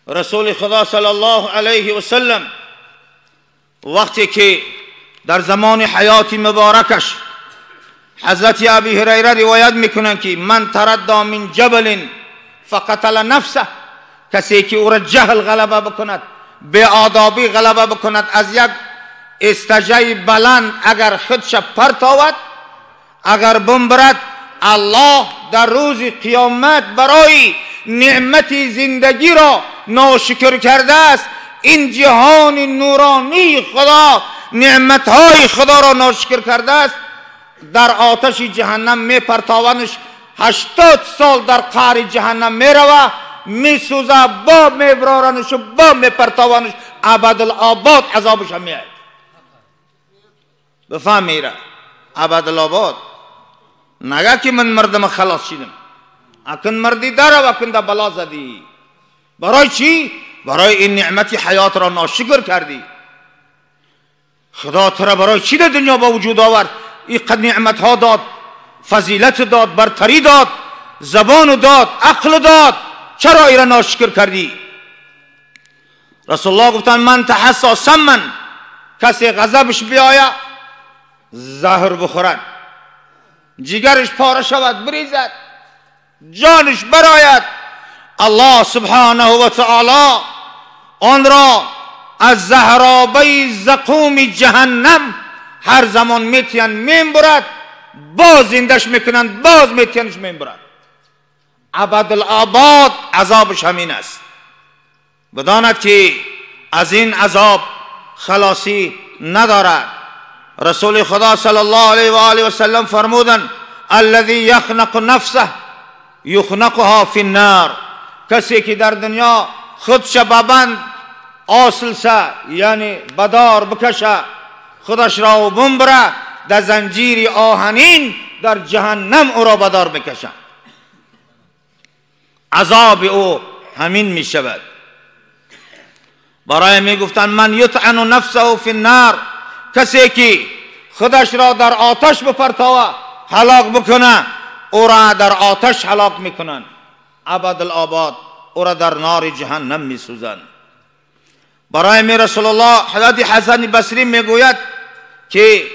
رسول خدا صلی الله علیه و سلم وقتی که در زمان حیات مبارکش حضرت ابی هریره روایت میکنند که من تردى من جبل فقتل نفسه، کسی که او را جهل غلبه بکند، بی آدابی غلبه بکند، از یک استجای بلند اگر خودش پرتاود، اگر بمبرد، الله در روز قیامت برای نعمت زندگی را ناشکر کرده است. این جهان نورانی خدا، نعمتهای خدا را ناشکر کرده است، در آتش جهنم می پرتاونش، 80 سال در قعر جهنم می روه، می سوزه، با می برارنش و با می پرتاونش، ابدالآباد عذابش هم میاد. بفهم میره ابدالآباد. نگه که من مردم خلاص شدم، اکن مردی داره و اکن در بلا زدی. برای چی؟ برای این نعمت حیات را ناشکر کردی. خدا تو را برای چی در دنیا با وجود آورد؟ اینقدر نعمت ها داد، فضیلت داد، برتری داد، زبان داد، عقل داد، چرا ایرا ناشکر کردی؟ رسول الله گفتن من تحسا سمن، کسی غضبش بیاید زهر بخورد، جگرش پاره شود، بریزد، جانش براید، الله سبحانه و تعالی آن را از زهرابه زقوم جهنم هر زمان میتین میبرد، باز زندش میکنند، باز میتینش میبرد. ابدالآباد عذابش همین است. بداند که از این عذاب خلاصی ندارد. رسول خدا صلی الله علیه و آله و سلم فرمودند الذی یخنق نفسه یخنقها فی النار، کسی که در دنیا خودش ببند آسلسه، یعنی بدار بکشه، خودش را بمبره، در زنجیر آهنین در جهنم او را بدار بکشه، عذاب او همین می شود. برای می گفتن من یطعن نفسه فی النار، کسی که خودش را در آتش بپرتاوه هلاک بکنه، او را در آتش هلاک میکنن، ابدالآباد او را در نار جهنم میسوزند. برای می رسول الله حضرت حسن بصری میگوید که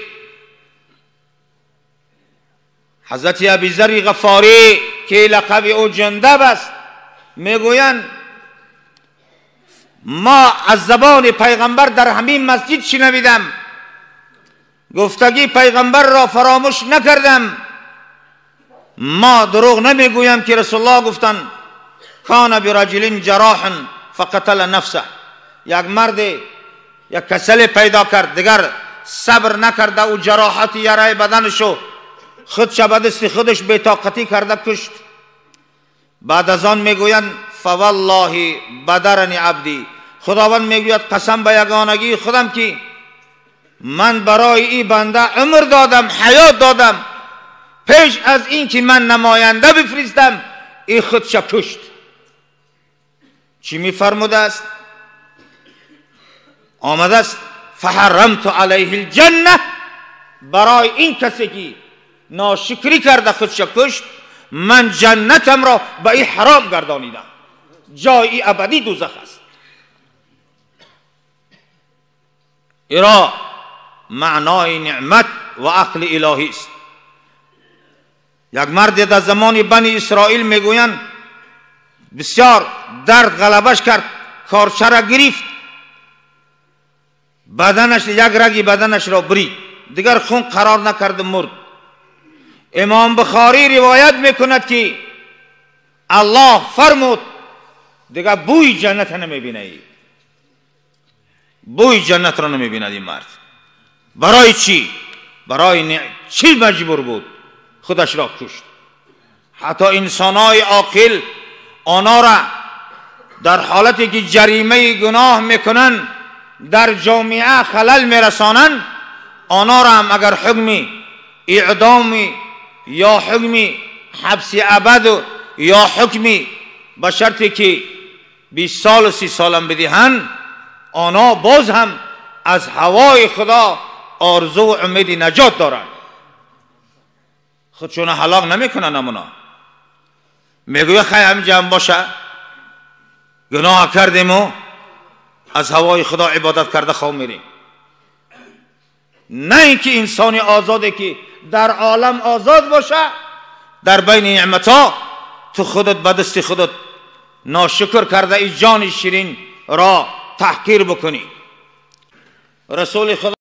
حضرت ابی ذر غفاری که لقب او جندب است، میگویند ما از زبان پیغمبر در همین مسجد شنیدم، گفتگی پیغمبر را فراموش نکردم، ما دروغ نمیگویم که رسول الله گفتند کان برجل جراح فقتل نفسه، یک مرد یک کسل پیدا کرد، دیگر صبر نکرده او جراحت یرای بدنشو خودش به دست خودش بی‌طاقتی کرده کشت. بعد از آن میگویند فوالله بدرنی عبدی، خداوند میگوید قسم به یگانگی خودم که من برای این بنده عمر دادم، حیات دادم، پیش از این که من نماینده بفرستم این خودش کشت. چی میفرموده است؟ آمده است فحرمت علیه الجنه، برای این کسی که ناشکری کرده خودش کشت، من جنتم را به این حرام گردانیدم، جای ابدی دوزخ است. ایرا معنای نعمت و عقل الهی است. یک مرد در زمان بنی اسرائیل میگویند بسیار درد غلبش کرد، کارچه را گرفت، بدنش یک رگی بدنش را برید، دیگر خون قرار نکرد، مرد. امام بخاری روایت میکند که الله فرمود دیگر بوی جنت نمیبینه، بوی جنت را نمیبیند این مرد. برای چی؟ برای چی مجبور بود؟ خودش را کشت. حتی انسانای عاقل آنها را در حالتی که جریمه گناه میکنن، در جامعه خلل میرسانن، آنها را هم اگر حکم اعدام یا حکم حبس ابد یا حکم به شرطی که 20 سال و 30 سالم بدهند، آنها باز هم از هوای خدا آرزو و امید نجات دارند. خودشون هلاک نمیکنن. امونا میگویه خیلی هم جمع باشه، گناه کردیم و از هوای خدا عبادت کرده خواب میریم. نه اینکه انسان آزاده که در عالم آزاد باشه، در بین نعمتها تو خودت به دست خودت ناشکر کرده ای جان شیرین را تحقیر بکنی. رسول خدا